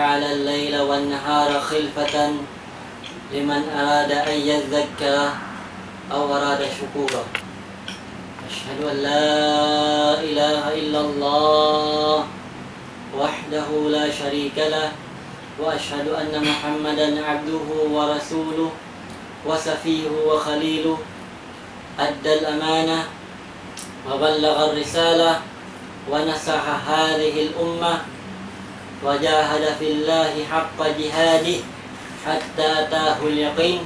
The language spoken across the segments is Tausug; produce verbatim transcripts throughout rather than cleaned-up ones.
جعل الليل والنهار خلفة لمن أراد أن يذكر أو أراد شكورا. أشهد أن لا إله إلا الله وحده لا شريك له، وأشهد أن محمدا عبده ورسوله وصفيه وخليله، أدى الأمانة وبلغ الرسالة ونصح هذه الأمة وجاهد في الله حق جهاده حتى أتاه اليقين،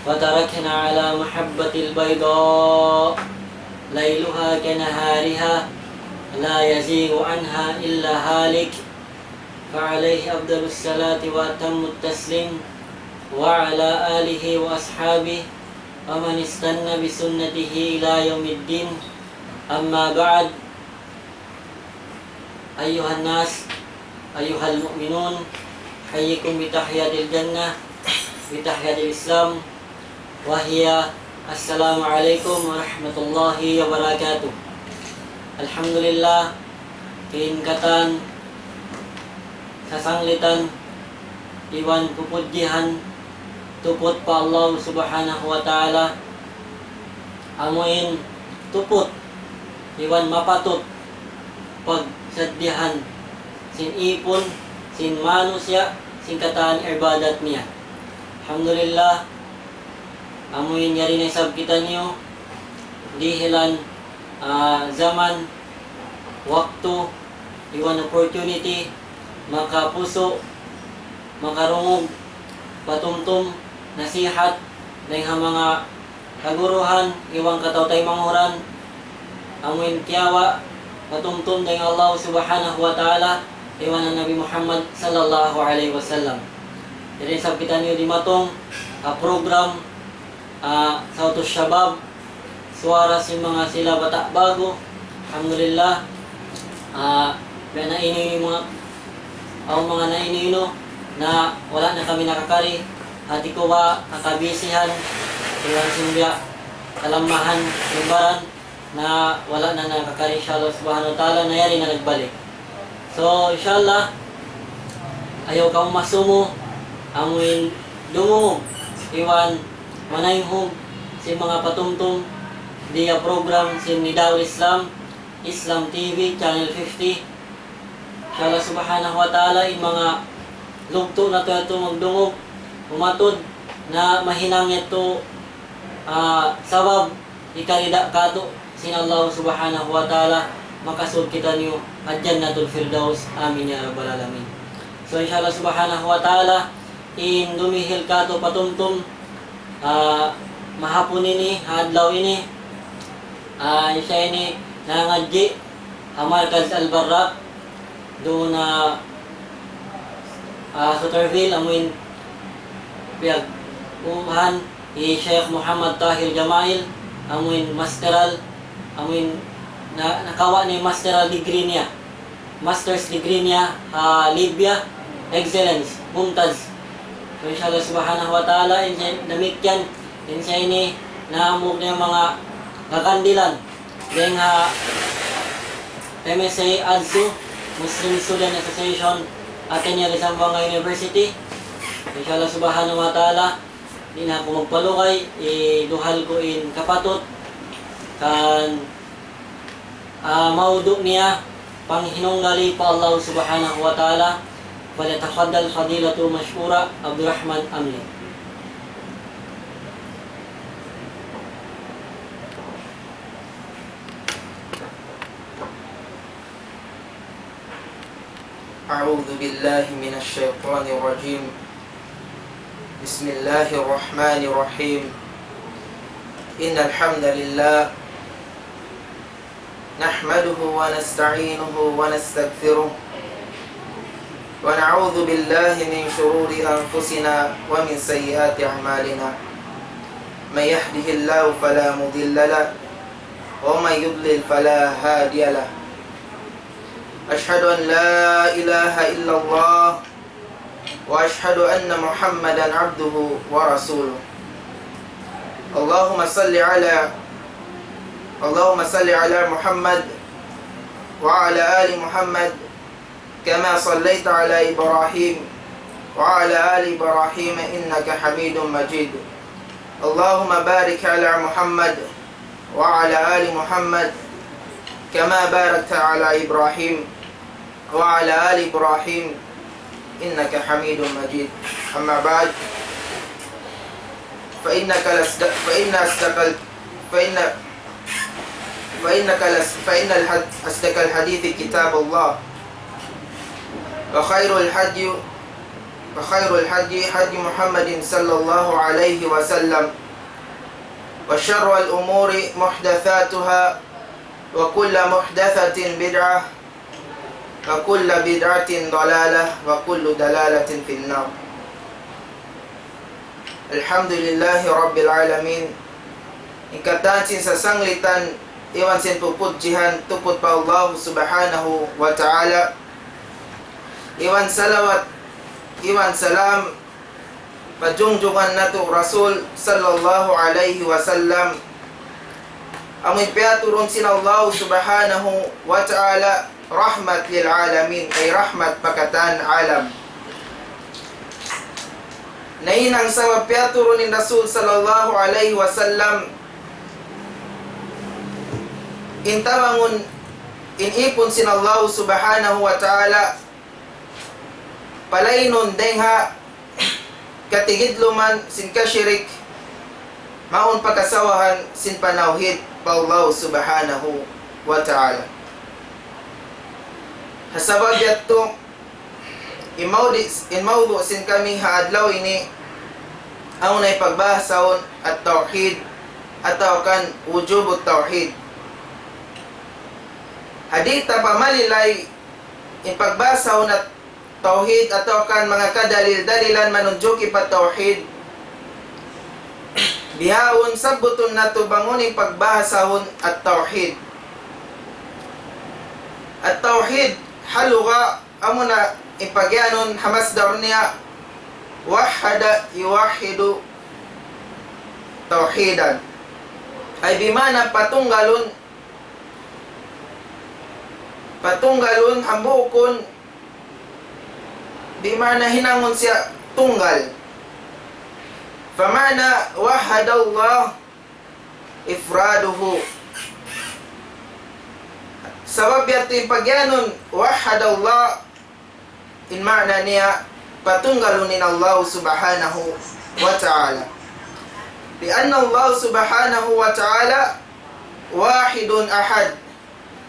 وتركنا على محبة البيضاء ليلها كنهارها لا يزيغ عنها إلا هالك، فعليه أفضل الصلاة وأتم التسليم، وعلى آله وأصحابه ومن استن بسنته إلى يوم الدين. أما بعد، أيها الناس، أيها المؤمنون، أحييكم بتحية الجنة، بتحية الإسلام، وهي السلام عليكم ورحمة الله وبركاته. Alhamdulillah, in katan sasanglitan iban pupudjihan tuput pa Allah Subhanahu wa Ta'ala, amuin tuput iban mapatut pagsaddihan sin ipun sin manusiya' sin katan ibadat niya. Alhamdulillah, amuin yari na isab kitaniyu dihilan, ah, jaman, waktu, iban opportunity, makapusu', makarungug, patumtum, nasihat, dayn ha manga kaguruhan, iban kataw-taymanghuran, amuin kiyawa', patumtum dayn Allah Subhanahu wa Ta'ala, iban Nabi Muhammad sallallahu alayhi wasallam. Yari na isab kitaniyu dimatung ha program, ah, Sawtus Shabab, suwara sin manga sila bata' ba'gu. Alhamdulillah. Ah, biya' na ini manga, awn manga nainu-inu na wala' na kami nakakari. Hati ku ba kakabisihan, iban sin biya' kalamahan, limbaran, na wala' na nakakari, insha Allah Subhanahu wa Ta'ala, na yari na nagbalik. So, insha Allah, ayaw kamu masumu, amuin dumungug, iban manayhug sin manga patumtum, di ha program sin Nidaul Islam, Islam T V, Channel fifty. Insha Allah Subhanahu wa Ta'ala, in manga lugtu' natu' yadtu magdungug, umatud, na mahinang yadtu, ah, sabab hikarida katu' sin Allah Subhanahu wa Ta'ala, makasud kitaniyu ha Jannatul Firdaus. Amin ya Rabbal Alamin. So, insha Allah Subhanahu wa Ta'ala, in dumihil katu' patumtum, ah, mahapun ini, ha adlaw ini, ah, in siya ini nangadji' ha Markaz Al-Barrak, duun ha, ah, Sutterville, amuin piyag-uhan hi Sheikh Muhammad Tahir Jama'il, amuin masteral, amuin na, nakawa' niya masteral degree niya. Master's degree niya ha Libya, Excellence, Mumtaz. So, insha Allah Subhanahu wa Ta'ala, in siya, damikkiyan, in siya ini, nahambuuk niya manga kakandilan. Dayn ha M S A ADSU, Muslim Student Association, Ateneo de Zamboanga University. Insha Allah Subhanahu wa Ta'ala, di' na aku magpalugay, iduhal ku in kapatut, kan, ah, maudu' niya, panghinunggali pa Allah Subhanahu wa Ta'ala. فليتفضل فضيلته مشكورا، عبد الرحمن أملي. أعوذ بالله من الشيطان الرجيم. بسم الله الرحمن الرحيم. إن الحمد لله نحمده ونستعينه ونستغفره، ونعوذ بالله من شرور أنفسنا ومن سيئات أعمالنا. من يهده الله فلا مضل له، ومن يضلل فلا هادي له. أشهد أن لا إله إلا الله، وأشهد أن محمدا عبده ورسوله. اللهم صل على، اللهم صل على محمد وعلى آل محمد كما صليت على إبراهيم وعلى آل إبراهيم إنك حميد مجيد. اللهم بارك على محمد وعلى آل محمد كما باركت على إبراهيم وعلى آل إبراهيم إنك حميد مجيد. أما بعد، فإنك لصدق، فإن أصدق ال-، فإن، فإنك لص-، فإن الحد-، أصدق الحديث كتاب الله، وخير الهدي، وخير الهدي هدي محمد صلى الله عليه وسلم، وشر الأمور محدثاتها، وكل محدثة بدعة، وكل بدعة ضلالة، وكل ضلالة في النار. الحمد لله رب العالمين. In katan sin sasanglitan iban sin pupudjihan tuput pa Allah Subhanahu wa Ta'ala. Iban salawat, iban salam pa junjungan natu' Rasul sallallahu alayhi wasallam. Amu in piyaturun sin Allah Subhanahu wa Ta'ala rahmat lil alamin, ay rahmat pa katan alam. Nahinang sabab piyaturun in Rasul sallallahu alayhi wasallam in tabangun in ipun sin Allah Subhanahu wa Ta'ala, palainun dayng ha katigidluman sin kashirik, mawn pa kasawahan sin panawhid pa Allah Subhanahu wa Ta'ala. Ha sabab yadtu, in mawdi-, in mawdu' sin kami ha adlaw ini, amu na in pagbahasahun at-tawhid, atawa kan wujubut tawhid. Di' ta pa malilay in pagbahasahun at-tawhid atawa kan manga kadalil-dalilan manunjuki pa tawhid. Bihaun sabbutun natu' bang unu in pagbahasahun at-tawhid. At-tawhid ha lugha, amu na in pagiyanun ha masdar niya, wahhada yuwahhidu tawhidan. Ay bima'na patunggalun, patunggalun, hambuukun, bima'na hinangun siya tunggal. فمعنى وحد الله إفراده. Sabab yadtu in pagiyanun wahhadallah, in ma'na niya, patunggalun in Allah Subhanahu wa Ta'ala. لأن الله سبحانه وتعالى واحد أحد.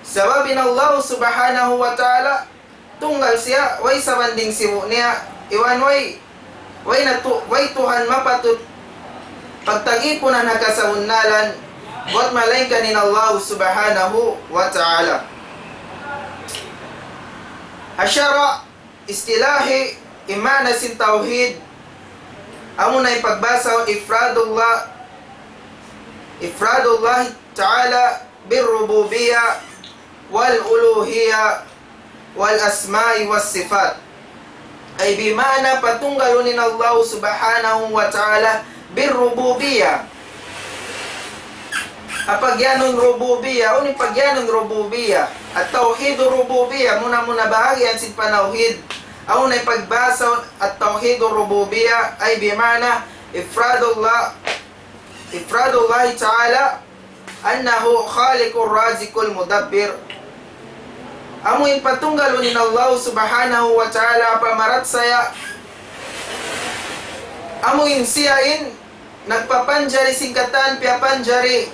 Sabab in Allah Subhanahu wa Ta'ala tunggal siya, way sabanding sibu' niya, iban way, way natu-, way Tuhan mapatut pagtagipunan ha kasabunnalan, buwat malaingkan in Allah Subhanahu wa Ta'ala. Ha sara', istilahi, in ma'na sin tawhid, amu na in pagbahasahun ifradullah, ifradullah Ta'ala بالربوبية والألوهية والأسماء والصفات. Ay bima'na patunggalun in Allah Subhanahu wa Ta'ala بالربوبية. Ha pagiyanun rububiyya, unu in pagiyanun rububiyya? At-tawhid rububiyya, muna-muna bahagian sin panawhid. Amu na in pagbahasahun at-tawhid rububiyya, ay bima'na ifradullah, ifradullah Ta'ala أنه خالق رازق مدبر. Amu in patunggalun in Allah Subhanahu wa Ta'ala pamaratsaya. Amu in siya in nagpapanjari sin katan piyapanjari,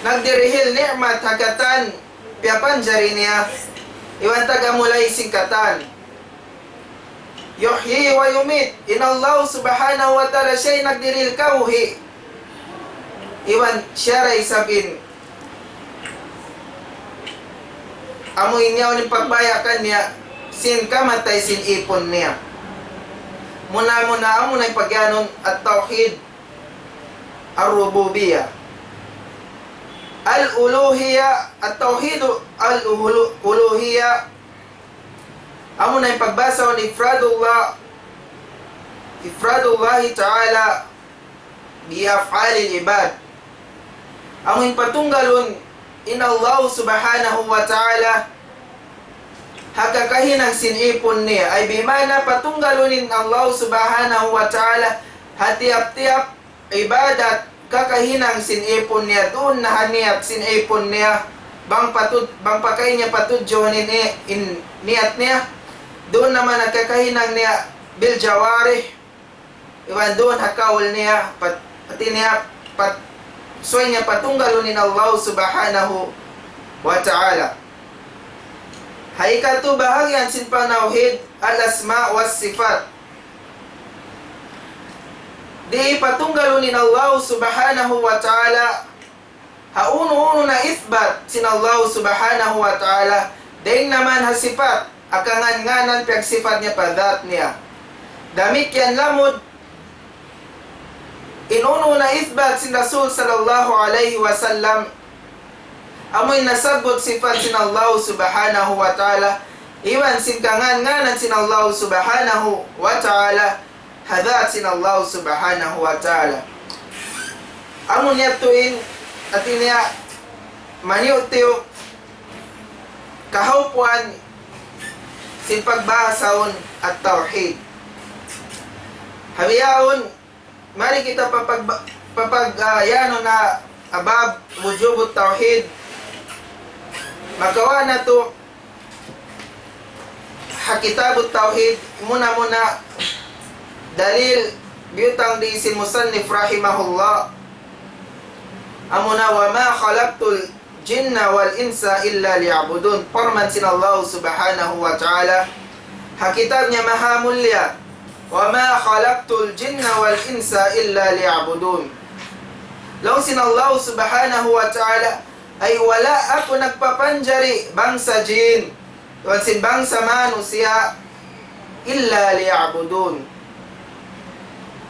nagdirihil ni'mat ha katan piyapanjari niya, iban taga mulay sin katan. يحيي ويميت. In Allah Subhanahu wa Ta'ala siya in nagdirihil kabuhi'. Iban siya da isab in amu in yaun in pagbayakan niya sin kamatay sin ipun niya. Muna-muna amu na in pagiyanun at-tawhid ar-rububiyya. Al-uluhiyya, at-tawhid al-ulu-, uluhiyya. Amu na in pagbahasahun ifradullah, ifradullah Ta'ala bi af'alil ibad. Amu in patunggalun in Allah Subhanahu wa Ta'ala ha kakahinang sin ipun niya. Ay bima'na patunggalun in Allah Subhanahu wa Ta'ala ha tiyap-tiyap ibadat kakahinang sin ipun niya, duun na ha niyat sin ipun niya, bang patud-, bang pa kay niya patudjuhun in, in niyat niya, duun naman ha kakahinang niya bil jawarih, iban duun ha kaul niya, pat-, hati niya, pat-, subay niya patunggalun in Allah Subhanahu wa Ta'ala. Ha ikatu bahagian sin panawhid, al-asma was sifat. Di' patunggalun in Allah Subhanahu wa Ta'ala ha unu-unu na isbat sin Allah Subhanahu wa Ta'ala, dayn naman ha sifat, ha kangan-nganan, piyagsifat niya pa dhat niya. Damikkiyan lamud in unu na isbat sin Rasul sallallahu alayhi wasallam, amu in nasabbut sifat sin Allah Subhanahu wa Ta'ala, iban sin kangan-nganan sin Allah Subhanahu wa Ta'ala, ha dhat sin Allah Subhanahu wa Ta'ala. Amu niya tuud in, hati niya, maniyu-tiyu kahawpuan sin pagbahasahun at-tawhid. Ha bihaun, mari kita papag-, papag-, ah, yan na, ah, bab wujubut tawhid. Makawa' natu' ha kitabut tawhid, muna-muna dalil biyutang di sin musannif rahimahullah. Amuna, وما خلقت الجن والإنس إلا ليعبدون. Parman sin Allah Subhanahu wa Ta'ala ha kitab niya maha mulia, وما خلقت الجن والإنس إلا ليعبدون. Laung sin Allah Subhanahu wa Ta'ala, ay wala' aku nagpapanjari bangsa jin iban sin bangsa manusiya', إلا ليعبدون.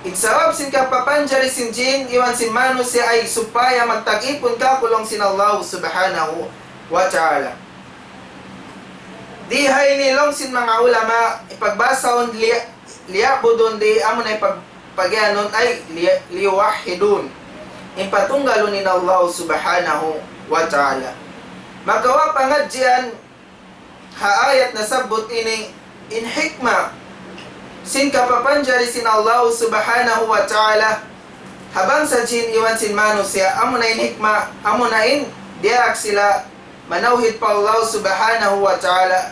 In sabab sin kapapanjari sin jin iban sin manusiya' ay supaya magtag-ipun kāku', laung sin Allah Subhanahu wa Ta'ala. Di ha ini, laung sin manga ulama, in pagbahasahun li-, ليعبدون di, amuna in pag-, pagiyanun ay li-, ليوحدون. In patunggalun in Allah Subhanahu wa Ta'ala. Makawa' pangadjian ha ayat nasabbut ini, in hikmah sin kapapanjari sin Allah Subhanahu wa Ta'ala ha bangsa jin iban sin manusiya', amuna in hikmah, amuna in diyaak sila manawhid pa Allah Subhanahu wa Ta'ala,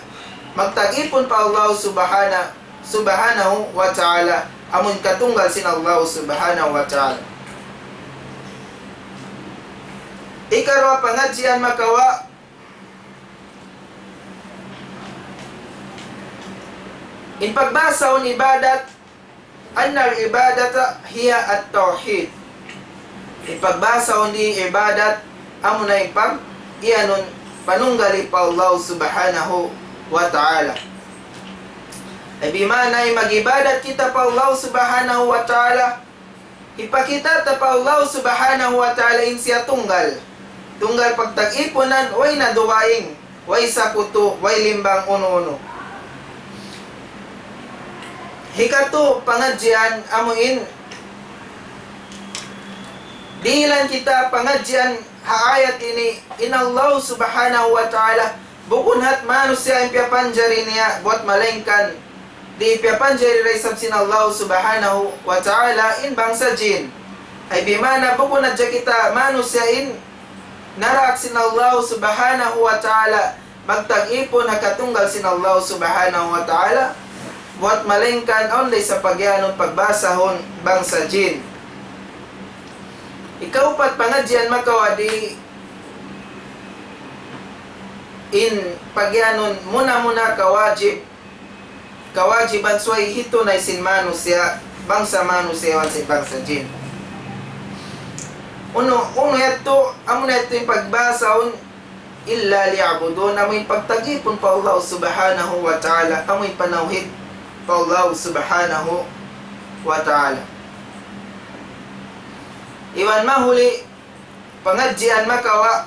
magtag-ipun pa Allah Subhana-, Subhanahu wa Ta'ala, amun katunggal sin Allah Subhanahu wa Ta'ala. Ikaruwa pangadjian makawa', in pagbahasahun ibadat, أن العبادة هي التوحيد. In pagbahasahun di ibadat, amuna in pag-iyanun panunggali pa Allah Subhanahu wa Ta'ala. Ay bima'na in mag-ibadat kita pa Allah Subhanahu wa Ta'ala, hipakita' ta pa Allah Subhanahu wa Ta'ala in siya tunggal. Tunggal pagtag-ipunan, way na dugaing, way sakutu, way limbang unu-unu. Hikatu pangadjian amu in dihilan kita pangadjian ha ayat ini, in Allah Subhanahu wa Ta'ala, bukun hat manusiya' in piyapanjari niya buwat malaingkan di' piyapanjari da isab sin Allah Subhanahu wa Ta'ala in bangsa jin. Ay bima'na bukun hadja kita manusiya' in naraak sin Allah Subhanahu wa Ta'ala magtag-ipun ha katunggal sin Allah Subhanahu wa Ta'ala, buwat malaingkan awn da isab pagiyanun pagbahasahun bangsa jin. Ikaupat pangadjian makawa' di in pagiyanun muna-muna kawajib, kawajiban subay hitunay sin manusiya', bangsa manusiya' iban sin bangsa jin. Unu, unu yadtu, amuna yadtu in pagbahasahun إلا ليعبدون, amu in pagtag-ipun pa Allah Subhanahu wa Ta'ala, amu in panawhid pa Allah Subhanahu wa Ta'ala. Iban mahuli, pangadjian makawa'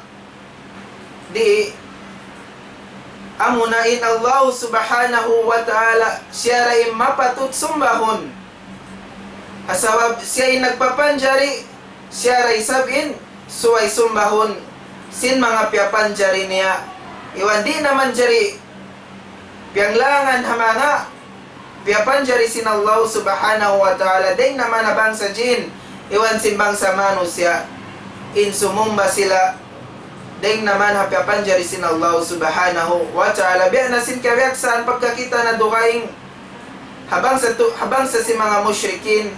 di, amuna in Allah Subhanahu wa Ta'ala, siya da in mapatut sumbahun. Ha sabab siya in nagpapanjari, siya da isab in subay sumbahun sin manga piyapanjari niya. Iban di' na manjari piyanglangan ha manga piyapanjari sin Allah Subhanahu wa Ta'ala, dayng naman ha bangsa jin, iban sin bangsa manusiya', in sumumba sila, dayng naman ha piyapanjari sin Allah Subhanahu wa Ta'ala. Biya' na sin kabiyaksaan pagka kita na dugaing ha bangsa tu-, ha bangsa sin manga mushrikin,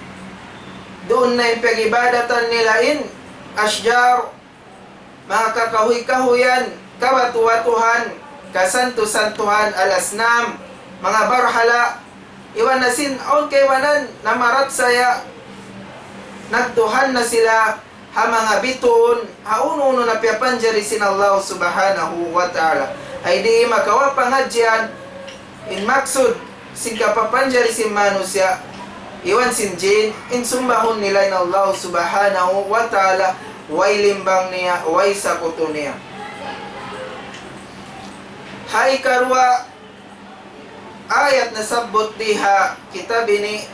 duun na in pag-ibadatan nila in ashjar, manga kakahuy-kahuyan, kabatu-batuhan, kasantu-santuhan, al-asnam, manga barhala, iban na sin awn kaibanan na marachaya, nagtuhan na sila ha manga bituun, ha unu-unu na piyapanjari sin Allah Subhanahu wa Ta'ala. Ay di' makawa' pangadjian, in maksud sin kapapanjari sin manusiya', iban sin jin, in sumbahun nila in Allah Subhanahu wa Ta'ala, way limbang niya, way sakutu niya. Ha ikaruwa ayat nasabbut di ha kitab ini,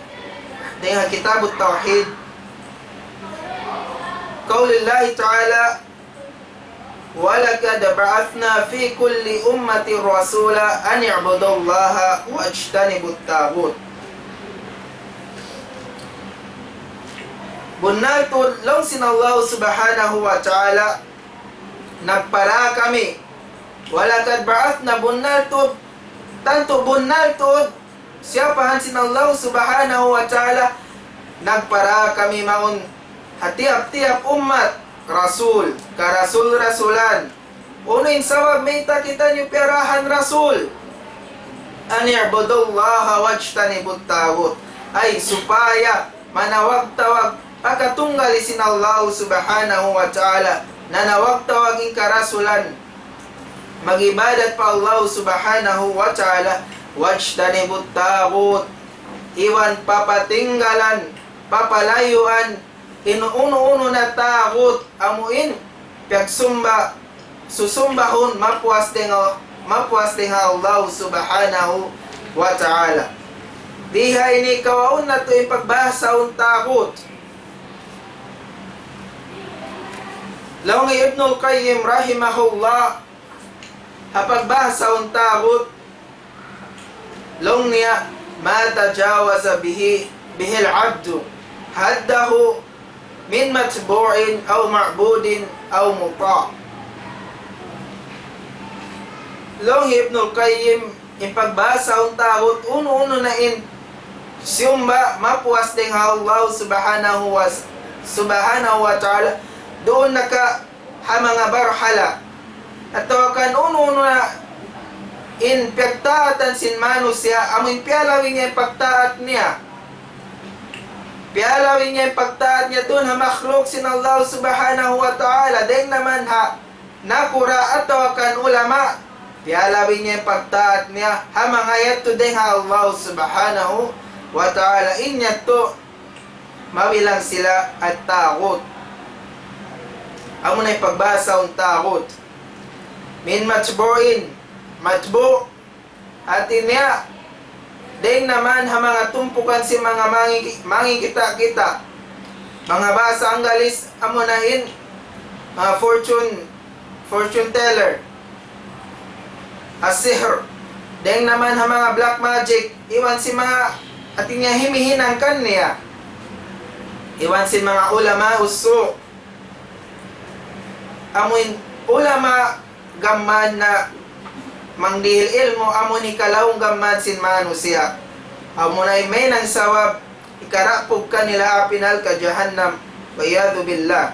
di ha Kitabut Tawhid. Qawlullahi Ta'ala, وَلَقَدْ بَعَثْنَا فِي كُلِّ أُمَّةٍ رَسُولًا أَنِ اعْبُدُوا اللَّهَ وَاجْتَنِبُوا الطَّاغُوتَ. Bunnal tuud laung sin Allah Subhanahu wa Ta'ala, nagpara kami. وَلَقَدْ بَعَثْنَا, bunnal tuud, tantu bunnal tuud, siyapahan sin Allah Subhanahu wa Ta'ala, nagpara kami mawn ha tiyap-tiyap ummat, rasul, karasul-rasulan. Unu in sabab mayta' kitaniyu piyarahan rasul? أَنِ اعْبُدُوا اللَّهَ وَاجْتَنِبُوا الطَّاغُوتَ. Ay, supaya manawag-tawag pa katunggali sin Allah Subhanahu wa Ta'ala, nanawag-tawag in karasulan, mag-ibadat pa Allah Subhanahu wa Ta'ala, وَاجْتَنِبُوا الطَّاغُوتَ, iban papatinggalan, papalayuan, in unu-unu na taghut, amu in piyagsumba, susumbahun, mapuas dayn ha, mapuas dayn ha Allah Subhanahu wa Ta'ala. Di ha ini kawaun natu' in pagbahasahun taghut. Laung hi Ibnul Qayyim rahimahullah, ha pagbahasahun taghut, laung niya, مَا تَجَاوَزَ بِهِ، بِهِ الْعَبْدُ حَدَّهُ مِنْ مَتْبُوعٍ أَوْ مَعْبُودٍ أَوْ مُطَاعٍ. Laung hi Ibnul Qayyim, in pagbahasahun taghut, unu-unu na in siyumba mapuas dayn ha Allah Subhanahu wa, Subhanahu wa Ta'ala, duun na ka ha manga barhala, atawa kan unu-unu na in piyagtaatan sin manusiya', amu in piyalabi niya in pagtaat niya. Piyalabi niya in pagtaat niya duun ha makhluk sin Allah Subhanahu wa Ta'ala, dayn naman ha nakura' atawa kan ulama, piyalabi niya in pagtaat niya ha manga yadtu dayn ha Allah Subhanahu wa Ta'ala. In yadtu, mabilang sila at-taghut. Amu na in pagbahasahun taghut. مِنْ مَتْبُوعٍ, matbu', hati niya, dayn naman ha manga tumpukan sin manga mangi-, mangikita'-kita'. Manga bahasa Anggalis, amu na in, manga fortune, fortune teller. As-sihr. Dayn naman ha manga black magic, iban sin manga, hati niya, himihinang kaniya. Iban sin manga ulama usu'. Amu in ulama gam mayan na mangdihil ilmu', amu in hikalaung gam mayan sin manusiya'. Amu na in mahinang sabab hikarapug kanila api narka' jahannam. وَالْعِيَاذُ بِاللَّهِ.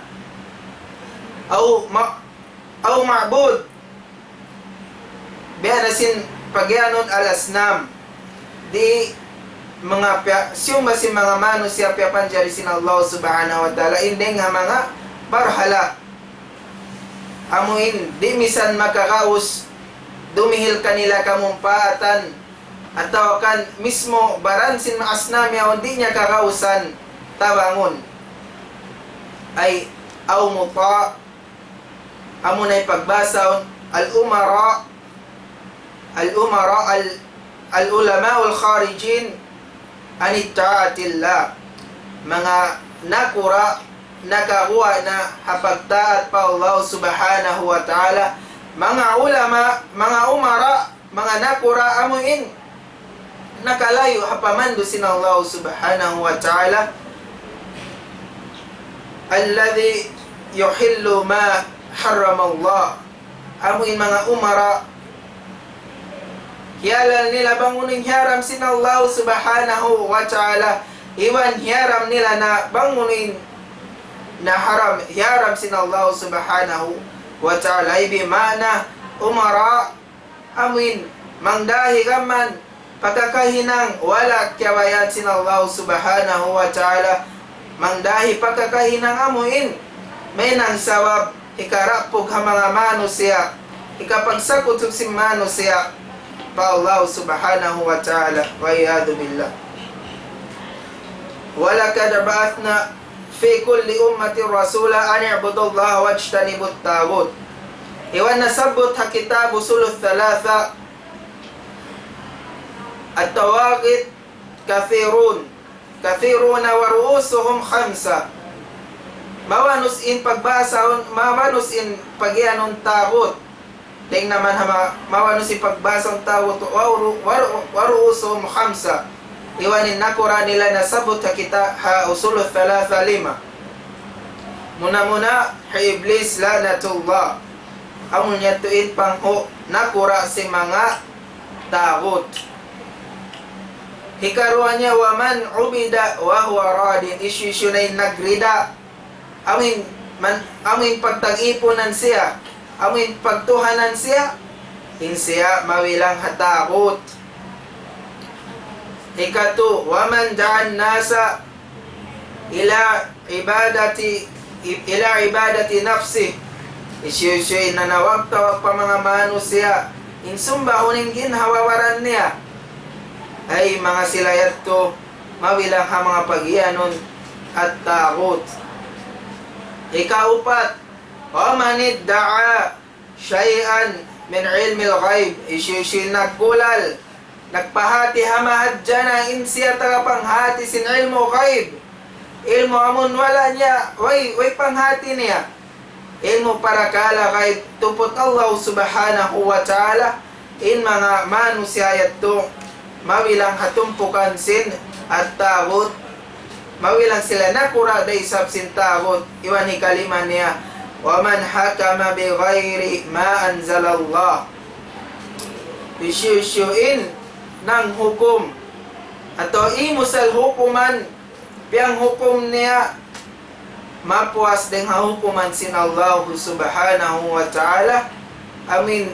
أَوْ ma-, أَوْ مَعْبُودٍ. Biya' na sin pagiyanun al-asnam. Di' manga piya-, siyumba sin manga manusiya' piyapanjari sin Allah Subhanahu wa Ta'ala, in dayng ha manga barhala. Amu in, di' misan makagaus, dumihil kanila kamumpaatan, atawa kan mismo baran sin asnam yaun di' niya kagausan tabangun. Ay, أَوْ مُطَاعٍ, amu na in pagbahasahun, الْأُمَرَاءُ، الْأُمَرَاءُ، ال-، الْعُلَمَاءُ الْخَارِجِينَ عَنِ طَاعَةِ اللَّهِ. Manga nakura', nakaguwa' na ha pagtaat pa Allah Subhanahu wa Ta'ala. Manga ulama, manga umara, manga nakura' amu in nakalayu' ha pamandu' sin Allah Subhanahu wa Ta'ala. الذي يحل ما حرم الله. Amu in manga umara, hiyalal nila bang unu in hiyaram sin Allah Subhanahu wa Ta'ala, iban hiyaram nila na bang unu in naharam, hiyaram sin Allah Subhanahu wa Ta'ala. Ay bima'na umara, amu in mangdahi gam mayan pakakahinang wala' kiyabayaan sin Allah Subhanahu wa Ta'ala, mangdahi pakakahinang amu in mahinang sabab hikarapug ha manga manusiya', hikapagsakutu sin manusiya' pa Allah Subhanahu wa Ta'ala. والعياذ بالله. ولقد بعثنا في كل أمة رسولا أن اعبدوا الله واجتنبوا الطاغوت. Iban nasabbut ha kitab Usul Thalatha, الطواغيت كثيرون، كثيرون ورؤوسهم خمسة. Mawanus in pagbahasa, mawanus in pagiyanun taghut. Dayn naman ha ma-, mawanus in pagbahasa taghut, waru-, waru-, ورؤوسهم خمسة. Iban in nakura' nila nasabbut ha kita-, ha Usul Thalatha lima. Muna-muna, hi Iblis لعنة الله. Amu niya tuud in panghu' nakura' sin manga taghut. Hikaruwa niya, ومن عبد وهو راض. Hisiyu-siyu na in nagrida. Amu in man-, amu in pagtag-ipunan siya, amu in pagtuhanan siya, in siya mabilang ha taghut. Hikatu, ومن دعا الناس إلى عبادة، إلى عبادة نفسه. Hisiyu-siyu in nanawag-tawag pa manga manusiya' in sumbahun in ginhawa-baran niya. Ay manga sila yadtu mabilang ha manga pagiyanun at-taghut. Hikaupat, ومن ادعى شيئا من علم الغيب. Hisiyu-siyu in naggulal, nagpahāti ha mahadjana' in siya tagapanghāti sin ilmu' ghaib. Ilmu' amun wala' niya, way, way panghāti niya. Ilmu' parakala' ghaib, tuput Allah Subhanahu wa Ta'ala, in manga manusiya' yadtu mabilang ha tumpukan sin at-taghut, mabilang sila nakura' da isab sin taghut. Iban hikalima niya, ومن حكم بغير ما أنزل الله. Hisiyu-siyu in nanghukum atawa imusal hukuman, piyanghukum niya mapuas dayn ha hukuman sin Allah Subhanahu wa Ta'ala. Amu in,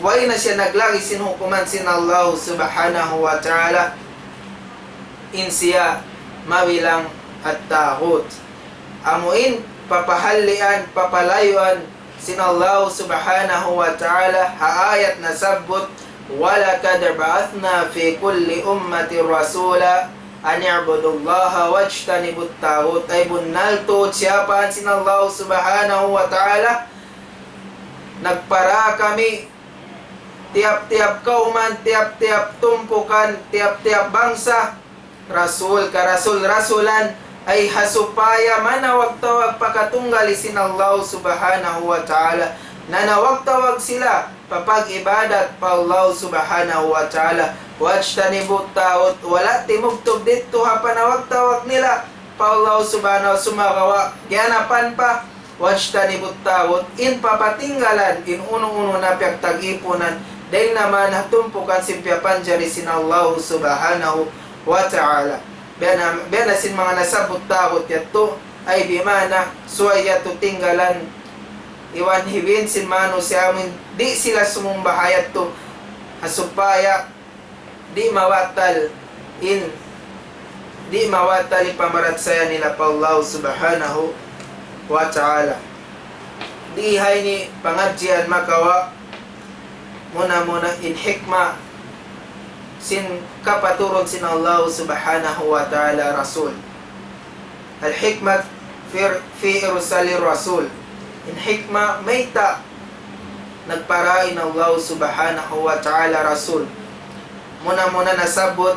way na siya naglagi' sin hukuman sin Allah Subhanahu wa Ta'ala. In siya mabilang at-taghut. Amu in papahallian, papalayuan sin Allah Subhanahu wa Ta'ala ha ayat nasabbut, ولقد بعثنا في كل أمة رسولا أن اعبدوا الله واجتنبوا الطاغوت. Ay bunnal tuud siyapahan sin Allah Subhanahu wa Ta'ala, nagpara kami tiyap-tiyap kawman, tiyap-tiyap tumpukan, tiyap-tiyap bangsa, rasul, karasul-rasulan, ay ha supaya manawag-tawag pa katunggali sin Allah Subhanahu wa Ta'ala. Nanawag-tawag sila pa pag-ibadat pa Allah Subhanahu wa Ta'ala. واجتنبوا الطاغوت, wala' timubtub didtu ha panawag-tawag nila pa Allah Subhanahu wa Ta'ala, sumagawa' giyanapan pa, واجتنبوا الطاغوت, in papatinggalan in unu-unu na piyagtag-ipunan, dayn naman ha tumpukan sin piyapanjari sin Allah Subhanahu wa Ta'ala. Biya' na, biya' na sin manga nasabbut taghut yadtu, ay bima'na, subay yadtu tinggalan, iban hibin sin manusiya' amun di' sila sumumba ha yadtu, ha supaya di' mabatal in, di' mabatal in pamarachaya nila pa Allah Subhanahu wa Ta'ala. Di' ha ini pangadjian makawa' muna-muna in hikmah sin kapaturun sin Allah Subhanahu wa Ta'ala Rasul. الحكمة في، في إرسال الرسول. In hikmah mayta' nagpara in Allah Subhanahu wa Ta'ala Rasul. Muna-muna nasabbut,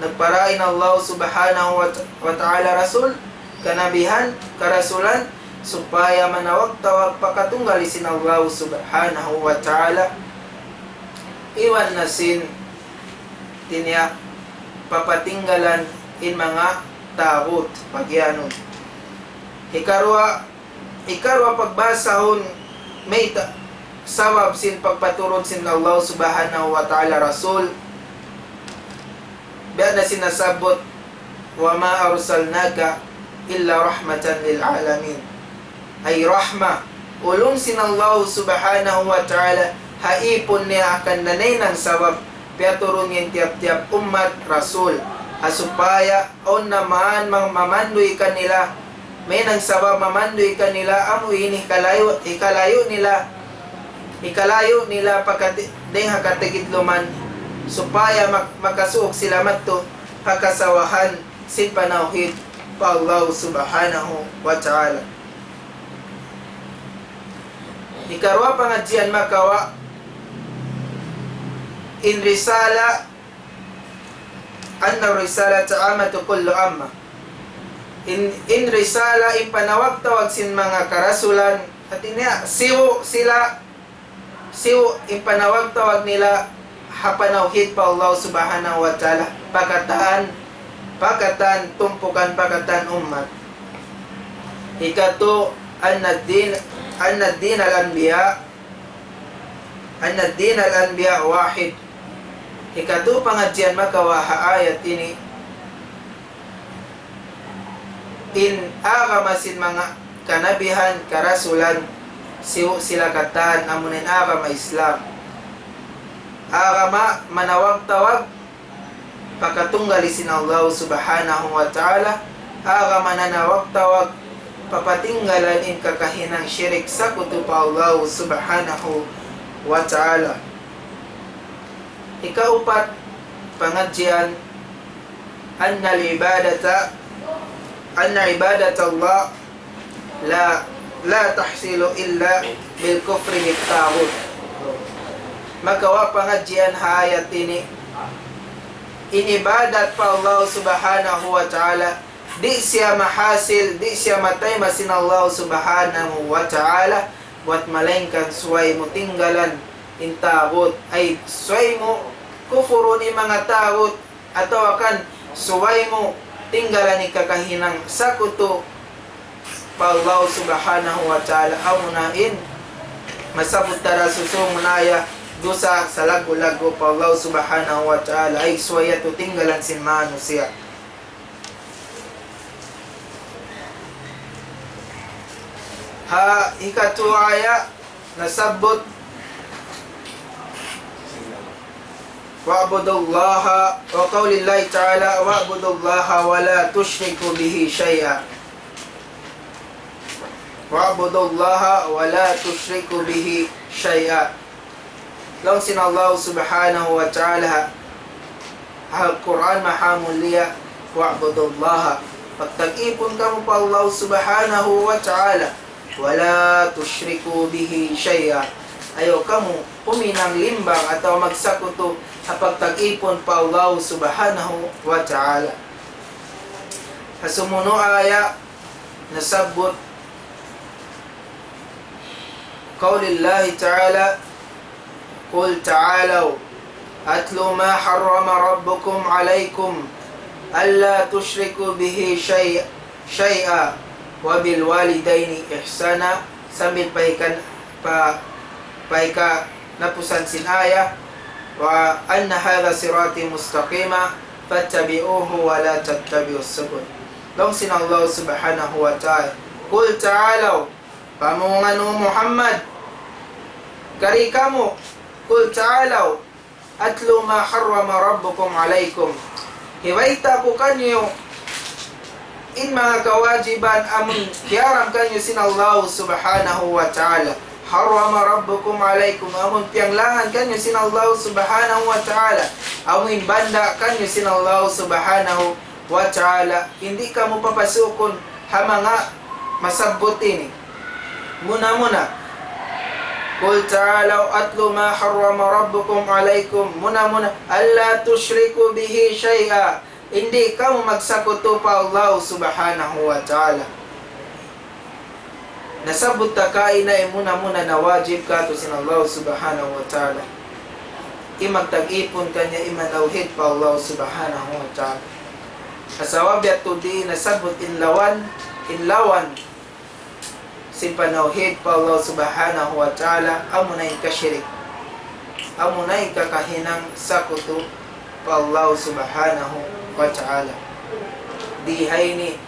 nagpara in Allah Subhanahu wa Ta-, wa Ta'ala Rasul, kanabihan, karasulan, supaya manawag-tawag pa katunggali sin Allah Subhanahu wa Ta'ala. iban na sin tiniya papatinggalan in manga tagut pagiyanun. Hikaruwa, hikaruwa pagbasahun mayta' sabab sin pagpaturun sin Allah Subhanahu wa Ta'ala Rasul, biya' na sin nasabbut, وما أرسلناك إلا رحمة للعالمين. Ay rahma, ulung sin Allah Subhanahu wa Ta'ala, ha ipun niya akan na nahinang sabab piyaturun niya in tiyap-tiyap ummat rasul, ha supaya awn na man mang mamanduy kanila, mahinang sabab mamanduy kanila, amu ini hikalayu', hikalayu' nila, hikalayu' nila pa kati-, dayn ha katigidluman, supaya mak-, makasuuk sila madtu pa kasawahan sin panawhid pa Allah Subhanahu wa Ta'ala. Hikaruwa pangadjian makawa' in risala, أن الرسالة عامة كل أمة. In, in risala, in panawag-tawag sin manga karasulan, hati niya, sibu' sila, sibu' in panawag-tawag nila ha panawhid pa Allah Subhanahu wa Ta'ala, pa katan, pa katan tumpukan, pa katan ummat. Hikatu, أن الدين، أن دين الأنبياء، أن دين الأنبياء واحد. Hikatu pangadjian makawa' ha ayat ini, in agama sin manga kanabihan, karasulan, sibu' sila katan, amuna in agama Islam. Agama manawag-tawag pa katunggali sin Allah Subhanahu wa Ta'ala, agama nanawag-tawag pa patinggalan in kakahinang shirik, sakutu pa Allah Subhanahu wa Ta'ala. Hikaupat pangadjian, أن العبادة، أن عبادة الله لا، لا تحصل إلا بالكفر بالطاغوت. Makawa' pangadjian ha ayat ini, in ibadat pa Allah Subhanahu wa Ta'ala, di' siya mahasil, di' siya matayma sin Allah Subhanahu wa Ta'ala, buwat malaingkan subay mu tinggalan in tagut, ay subay mu kufurun in manga tagut, atawa kan subay mu tinggalan in kakahinang sakutu pa Allah Subhanahu wa Ta'ala. Amuna in masabbut ta da susūngun aya dusa salaggu'-laggu' pa Allah Subhanahu wa Ta'ala, ay subay yadtu tinggalan sin manusiya'. Ha hikatu aya nasabbut, واعبدوا الله، وقول الله تعالى: واعبدوا الله ولا تشركوا به شيئا. واعبدوا الله ولا تشركوا به شيئا. Laung sin Allah Subhanahu wa Ta'ala ha Al-Qur'an maha mulia, واعبدوا الله. Pagtag-ipun kamu pa Allah Subhanahu wa Ta'ala. ولا تشركوا به شيئا. Ayaw kamu huminang limbang atawa magsakutu ha pagtag-ipun pa Allah Subhanahu wa Ta'ala. Ha sumunu' aya nasabbut قول الله تعالى: قل تعالوا أتل ما حرم ربكم عليكم ألا تشركوا به شيء-، شيئا وبالوالدين إحسانا. Sambil pa hika-, pa, pa hikanapusan sin aya, وأن هذا صراطي مستقيما فاتبعوه ولا تتبعوا السبل. Laung sin Allah Subhanahu wa Ta'ala, قل تعالوا, pamung anu Muhammad, kari kamu, قل تعالوا أتل ما حرم ربكم عليكم. Hibayta' ku kaniyu in manga kawajiban amun hiyaram kaniyu sin Allah Subhanahu wa Ta'ala. حرم ربكم عليكم, amun piyanglangan kaniyu sin Allah Subhanahu wa Ta'ala. Amun banda' kaniyu sin Allah Subhanahu wa Ta'ala. Di' kamu papasukun ha manga masabbut ini. Muna-muna. قل تعالوا أتل ما حرم ربكم عليكم. Muna-muna. ألا تشركوا به شيئا. Di' kamu magsakutu pa Allah Subhanahu wa Ta'ala. Nasabbut ta kaina in muna-muna na wajib kātu' sin Allah Subhanahu wa Ta'ala. Di' magtag-ipun kaniya in manawhid pa Allah Subhanahu wa Ta'ala. Sabab yadtu di' nasabbut in lawan, in lawan sin panawhid pa Allah Subhanahu wa Ta'ala, amuna in kashirik. Amuna in kakahinang sakutu pa Allah Subhanahu wa Ta'ala. Di ha ini,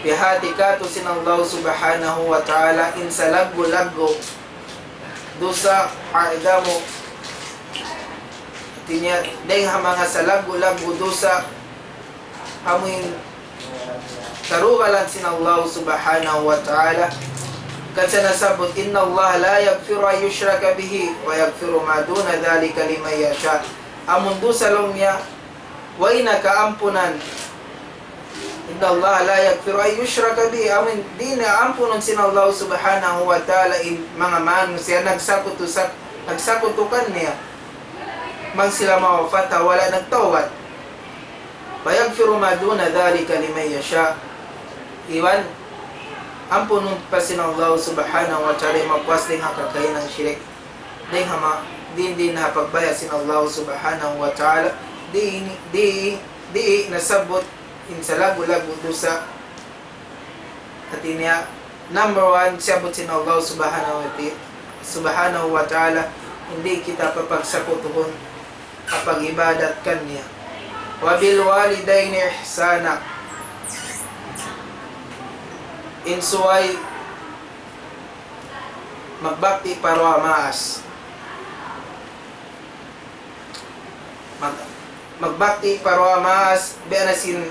piyahāti kātu' sin Allah Subhanahu wa Ta'ala in salaggu'-laggu' dusa, أعظم, hāti niya, dayng ha manga salaggu'-laggu' dusa, amu in karugalan sin Allah Subhanahu wa Ta'ala. Kan siya nasabbut, إن الله لا يغفر أن يشرك به ويغفر ما دون ذلك لمن يشاء. Amun dusa laung niya, way na kaampunan. إن الله لا يغفر أن يشرك به. Amun di' na ampunun sin Allah Subhanahu wa Ta'ala in manga manusiya' nagsakutu sa-, nagsakutu kaniya. Bang sila mawapat ha wala' nagtawbat. ويغفر ما دون ذلك لمن يشاء. Iban, ampunun pa sin Allah Subhanahu wa Ta'ala in mapuas dayng ha kakahinang shirik. Dayng ha ma-, di', di' na pagbaya' sin Allah Subhanahu wa Ta'ala. Di', di', di' nasabbut in salaggu'-laggu' dusa. Hāti niya, number one, siyabbut sin Allah Subhanahu wa Ta'ala, Subhanahu wa Ta'ala, di' kita papagsakutuhun ha pag-ibadat kaniya. وبالوالدين إحسانا. In subay magbakti pa duwa maas. Mag-, magbakti pa duwa maas, biya' na sin,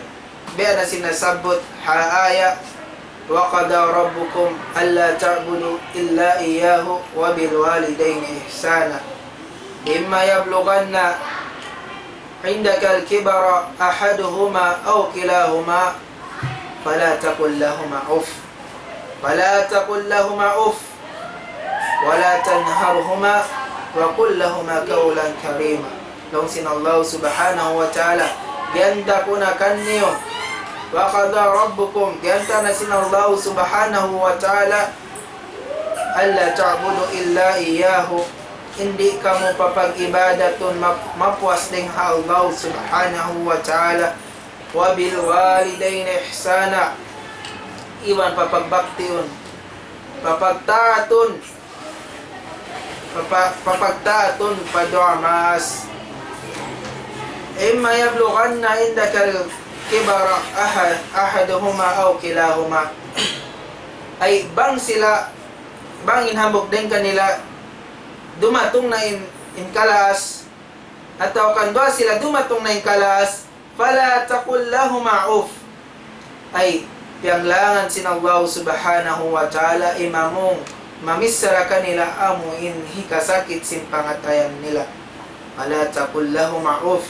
biya' na sin nasabbut ha ayat, وقضى ربكم ألا تعبدوا إلا إياه وبالوالدين إحسانا. إما يبلغن عندك الكبر أحدهما أو كلاهما فلا تقل لهما أف. فلا تقل لهما أف ولا تنهرهما وقل لهما قولا كريما. Laung sin Allah Subhanahu wa Ta'ala, ganta' ku na kaniyu. وقضى ربكم, ganta' na sin Allah Subhanahu wa Ta'ala, ألا تعبدوا إلا إياه. In di' kamu papag-ibadatun map-, mapuas dayng ha Allah Subhanahu wa Ta'ala. وبالوالدين إحسانا. Iban papagbaktiun, papagtaatun, papa-, papagtaatun pa duwa maas. إما يبلغن عندك الكبر أح-، أحدهما أو كلاهما. Ay, bang sila, bang in hambuuk dayng kanila dumatung na in, in kalaas, atawa kan duwa sila dumatung na in kalaas, فلا تقل لهما أف. Ay, piyanglangan sin Allah Subhanahu wa Ta'ala in mamung mamichara kanila amu in hikasakit sin pangatayan nila. فلا تقل لهما أف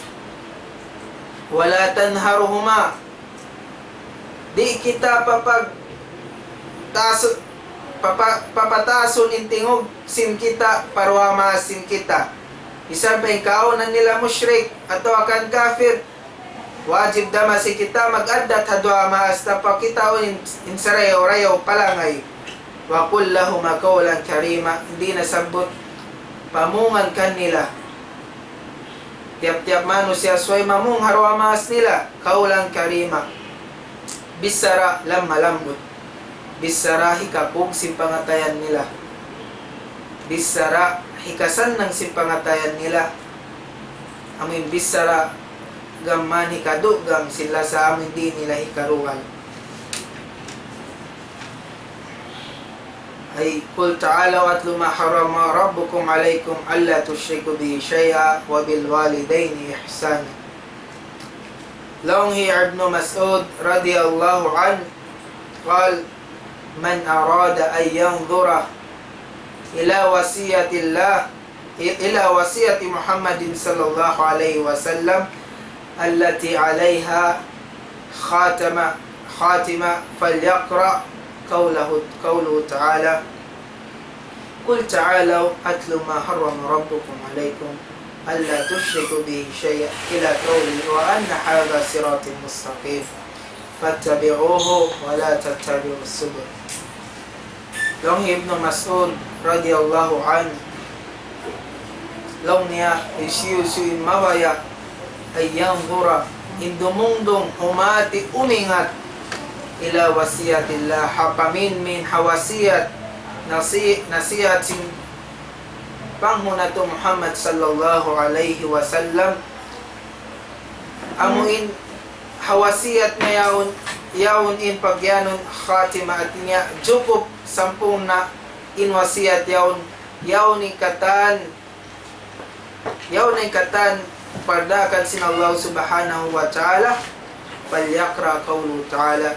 ولا تنهرهما. Di' kita papag-, taas-, papa-, papataasun in tingug sin kita pa duwa maas sin kita. Misan pa in kaawnan nila mushrik atawa kan kafir, wajib da masi kita mag-addat ha duwa maas ta pakitaun in, in sarayaw-rayaw palangay. وقل لهما قولا كريما, di' nasabbut pamungan kanila. Tiyap-tiyap manusiya' subay mamung ha duwa maas nila, قولا كريما. Bichara lamma-lambut. Bichara hikapug sin pangatayan nila. Bichara hikasannang sin pangatayan nila. Amu in bichara gam mayan hikadugang sin lasa amu in di' nila hikarugal. Ay, قل تعالوا أتل ما حرم ربكم عليكم ألا تشركوا به شيئا وبالوالدين إحسانا. Laung hi Ibnu Mas'ud radiyallahu anhu, قال: من أراد أن ينظر إلى وصية الله إلى وصية محمد صلى الله عليه وسلم التي عليها خاتم، خاتمة، فليقرأ قوله، قوله تعالى: قل تعالوا أتل ما حرم ربكم عليكم ألا تشركوا به شيئا إلى قوله: وأن هذا صراطي مستقيما فاتبعوه ولا تتبعوا السبل. Laung hi Ibnu Mas'ud radiyallahu anhu, Laung niya, hisiyu-siyu in mabaya', أن ينظر, in dumungdung, humati, umingat, إلى وصية الله, ha paminmin, ha wasiyat, nasi-, nasihat sin panghu' natu' Muhammad sallallahu alayhi wasallam. Amu in ha wasiyat niya yaun, yaun in pagiyanun khatima, hāti niya jukup sampurna' in wasiyat yaun, yaun in katan, yaun in katan pardaakan sin Allah Subhanahu wa Ta'ala. فليقرأ قوله تعالى.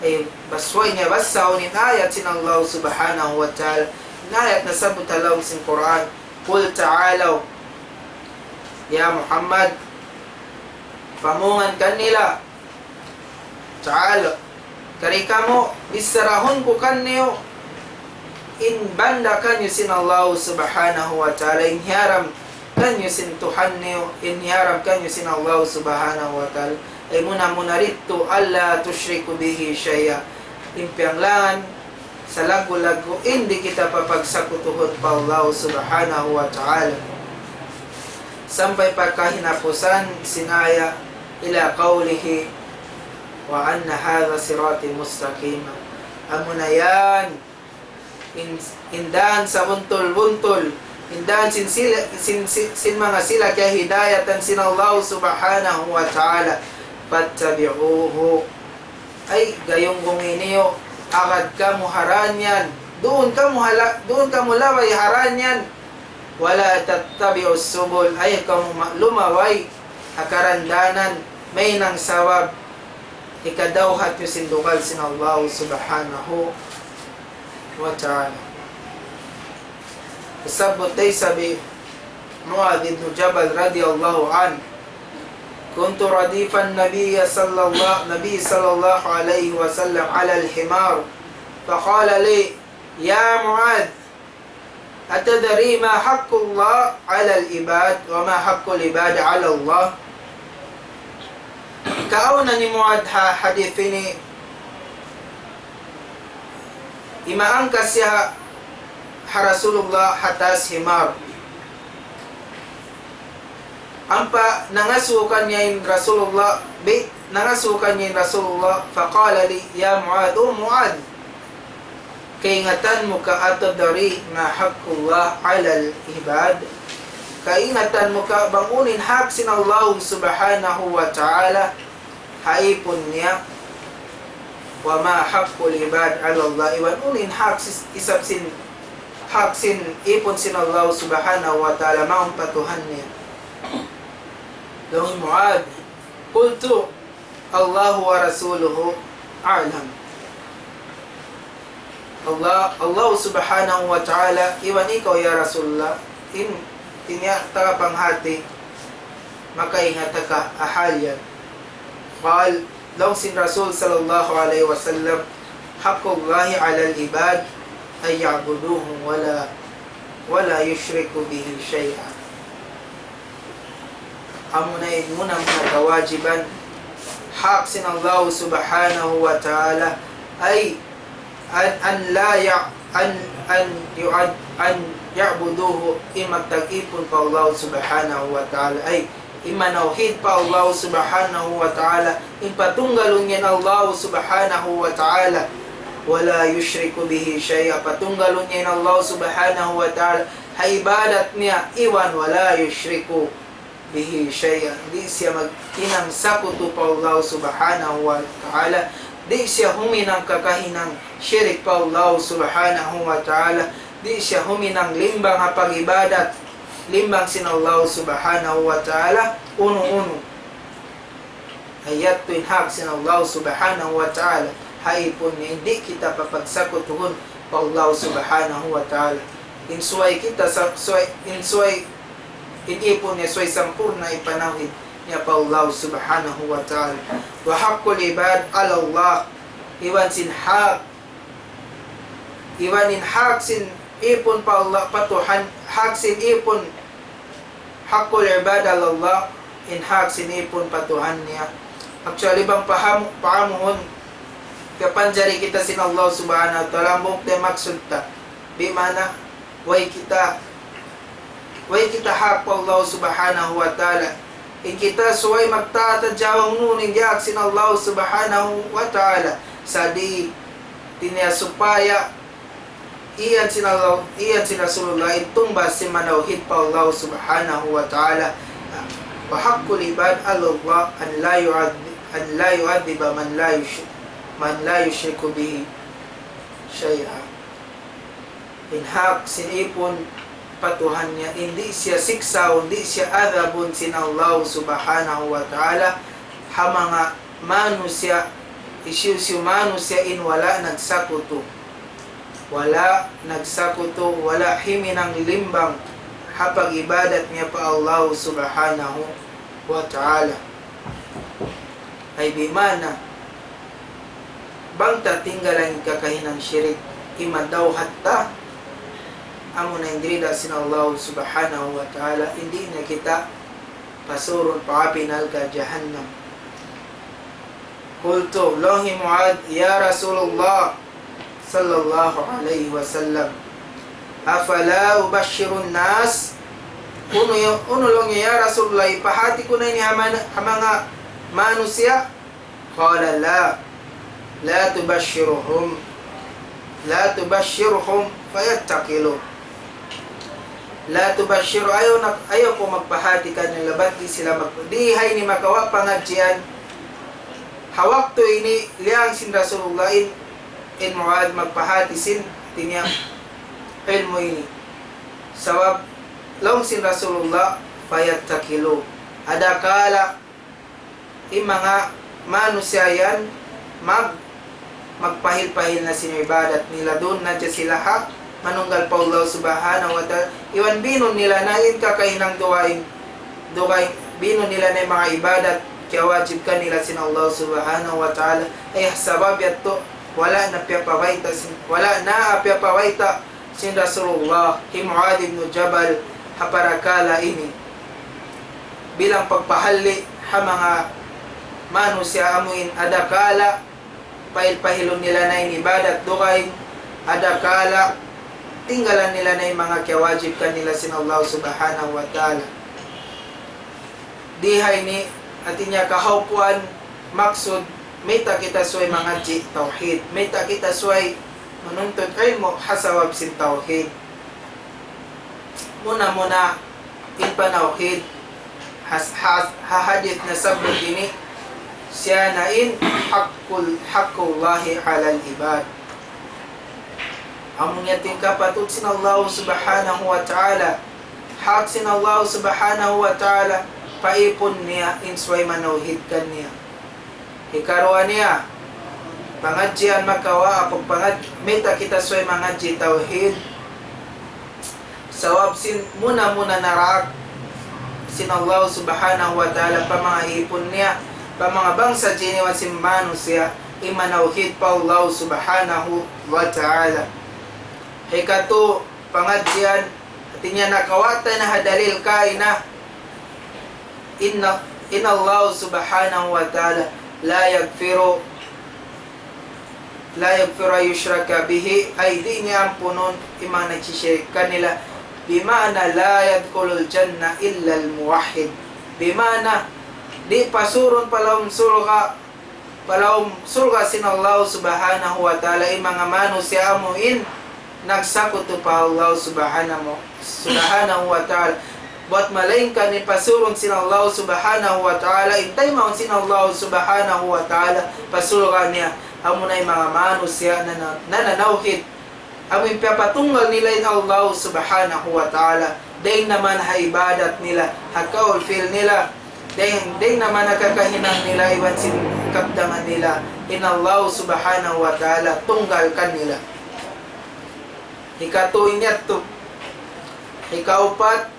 Ay, basahun niya, basahun in ayat sin Allah Subhanahu wa Ta'ala. In ayat nasabbut ha lawm sin Qur'an. قل تعالوا. Ya Muhammad, pamungan kanila. تعالوا. Kari kamu, bicharahun ku kaniyu in banda kaniyu sin Allah Subhanahu wa Ta'ala, in hiyaram kaniyu sin Tuhan niyu, in hiyaram kaniyu sin Allah Subhanahu wa Ta'ala. Ay muna-muna didtu, ألا تشركوا به شيئا. In piyanglangan, salaggu'-laggu' in di' kita papagsakutuhun pa Allah Subhanahu wa Ta'ala. Sampay pa kahinapusan sin ayat, إلى قوله وأن هذا صراطي مستقيما. Amuna yan, in, in dan sabuntul-buntul, in dan sin sila, sin, sin, sin manga sila kiyahidayatan sin Allah Subhanahu wa Ta'ala. فاتبعوه. Ay, gayunggungi niyu, agad kamu ha dan yan. Duun kamu hala-, duun kamu laway ha dan yan. ولا تتبعوا السبل, ayaw kamu ma-, lumaway ha karandanan, mahinang sabab hikadawhat niyu sin dugal sin Allah Subhanahu wa Ta'ala. Sabbut da isab hi Muadh ibn Jabal radiyallahu anhu, كنت رديف النبي صلى الله، النبي صلى الله عليه وسلم على الحمار، فقال لي: يا معاذ، أتدري ما حق الله على العباد وما حق العباد على الله؟ Kauna ni Muadh ha hadith ini, imaangkas siya ha Rasulullah ha taas himar. Ampa nangasubu kaniya in Rasulullah, bi-, nangasubu kaniya in Rasulullah, فقال لي: يا معاذ, O Muadh, kaingatan mu ka, أتدري ما حق الله على العباد? Kaingatan mu ka bang unu in hak sin Allah Subhanahu wa Ta'ala ha īpun niya? وما حق العباد على الله, iban unu in hak sis-, isab sin, hak sin īpun sin Allah Subhanahu wa Ta'ala mawn pa Tuhan niya? Laung hi Muadh, قلت: الله ورسوله أعلم. Allah, Allah Subhanahu wa Ta'ala, iban ikaw ya Rasulullah, in, in ya tagapanghati, makaingat ka ha hal yan. قال, laung sin Rasul sallallahu alayhi wasallam, حق الله على العباد أن يعبدوه ولا، ولا يشركوا به شيئا. Amuna in muna-muna kawajiban, hak sin Allah Subhanahu wa Ta'ala, ay أن، أن لا يع-، أن، أن يعد-، أن يعبدوه, in magtag-ipun pa Allah Subhanahu wa Ta'ala, ay in manawhid pa Allah Subhanahu wa Ta'ala, in patunggalun niya in Allah Subhanahu wa Ta'ala, ولا يشركوا به شيئا, patunggalun niya in Allah Subhanahu wa Ta'ala ha ibadat niya, iban ولا يشركوا به شيئا, di' siya maghinang sakutu pa Allah Subhanahu wa Ta'ala, di' siya huminang kakahinang shirik pa Allah Subhanahu wa Ta'ala, di' siya huminang limbang ha pag-ibadat, limbang sin Allah Subhanahu wa Ta'ala, unu-unu. Ay yadtu in hak sin Allah Subhanahu wa Ta'ala ha īpun niya, di' kita papagsakutuhun pa Allah Subhanahu wa Ta'ala. In subay kita sa-, subay, in subay, in īpun niya subay sampurna' in panawhid niya pa Allah Subhanahu wa Ta'ala. وحق العباد على الله, iban sin hak, iban in hak sin īpun pa Allah, pa Tuhan, hak sin īpun, حق العباد على الله, in hak sin īpun pa Tuhan niya. Actually, bang paham-, pahamuhun, kapanjari kita sin Allah Subhanahu wa Ta'ala, hambuuk da in maksud ta. Di' maana, way kita Way kita hak pa Allah Subhanahu wa Ta'ala. In kita subay magtaat ha jawaun in diyaak sin Allah Subhanahu wa Ta'ala. Sa' di' niya supaya iyan sin Allah, iyan sin Rasulullah, in tungbas sin manawhid pa Allah Subhanahu wa Ta'ala. وحق العباد على الله أن لا يعذب، أن لا يعذب من لا يشرك، من لا يشرك به شيئا. In hak sin ipun pa Tuhan niya, in di' siya siksaun, di' siya adabun sin Allah Subhanahu wa Ta'ala, ha manga manusiya', hisiyu-siyu manusiya' in wala' nagsakutu. Wala' nagsakutu, wala' himinang limbang ha pag-ibadat niya pa Allah Subhanahu wa Ta'ala. Ay bima'na, bang ta tinggalan in kakahinang shirik, imadawhat ta, amuna in rida sin Allah Subhanahu wa Ta'ala, di' niya kita pasurun pa api narka' jahannam. قلت, laung hi Muadh, يا رسول الله صلى الله عليه وسلم، أفلا أبشر الناس؟ Unu ya, unu laung niya, "Ya Rasulullah, ipahati ku na ini ha man-, ha manga manusiya'?" قال: لا، لا تبشرهم، لا تبشرهم فيتكلوا. لا تبشر, ayaw na, ayaw kaw magpahati kanila, bat di' sila mag-, di' ha ini makawa' pangadjian. Ha waktu ini, liyang sin Rasulullah in, in Muadh magpahati sin, hati niya, ilmu' ini. Sabab, laung sin Rasulullah, فيتكلوا. Adakala in manga manusiya' yan mag-, magpahil-pahil na sin ibadat nila, duun na sila ha manunggal pa Allah Subhanahu wa Ta'ala. Iban binun nila na in kakahinang dugaing, dugaing, binun nila na in manga ibadat kiyawajib kanila sin Allah Subhanahu wa Ta'ala. Ay, sabab yadtu, wala' na piyapabayta' sin, wala' na piyapabayta' sin Rasulullah hi Muadh ibn Jabal ha parakala' ini. Bilang pagpahalli' ha manga manusiya' amuin adakala pahil-pahilun nila na in ibadat dugaing, adakala tinggalan nila na in manga kiyawajib kanila sin Allah Subhanahu wa Ta'ala. Di' ha ini, hati niya kahawpuan, maksud, mayta' kita subay mangadji' tawhid, mayta' kita subay manuntut ilmu' ha sabab sin tawhid. Muna-muna, in panawhid, has-, has-, ha hadith nasabbut ini, siya na in haqqul-, haqqullahi alal ibad. Amu niya in kapatut sin Allah Subhanahu wa Ta'ala. Hak sin Allah Subhanahu wa Ta'ala pa ipun niya in subay manawhid kaniya. Hikaruwa niya, pangadjian makawa', apag pangad-, mayta' kita subay mangadji' tawhid. Sabab sin muna-muna naraak sin Allah Subhanahu wa Ta'ala pa manga ipun niya, pa manga bangsa jin iban sin manusiya', in manawhid pa Allah Subhanahu wa Ta'ala. Hikatu, pangadjian, hati niya nakawa' ta na ha dalil kaina, inna, inna Allah Subhanahu wa Ta'ala la yaghfiru لا يغفر أن يشرك به, ay di' niya ampunun in manga nagsishirik kanila. Bima'na لا يدخل الجنة إلا الموحد. Bima'na, di' pasurun pa lawm surga', pa lawm surga' sin Allah Subhanahu wa Ta'ala in manga manusiya' amu in nagsakutu pa Allah Subhanahu, Subhanahu wa Ta'ala. Buwat malaingkan in pasurun sin Allah Subhanahu wa Ta'ala, in taymaun sin Allah Subhanahu wa Ta'ala pa surga' niya, amuna in manga manusiya' na, na, nananawhid. Amu in piyapatunggal nila in Allah Subhanahu wa Ta'ala. Dayn naman ha ibadat nila, ha kaul fi'il nila. Dayn, dayn naman ha kakahinang nila, iban sin kabtangan nila. In Allah Subhanahu wa Ta'ala, tunggal kanila. Hikatu in yadtu. Hikaupat,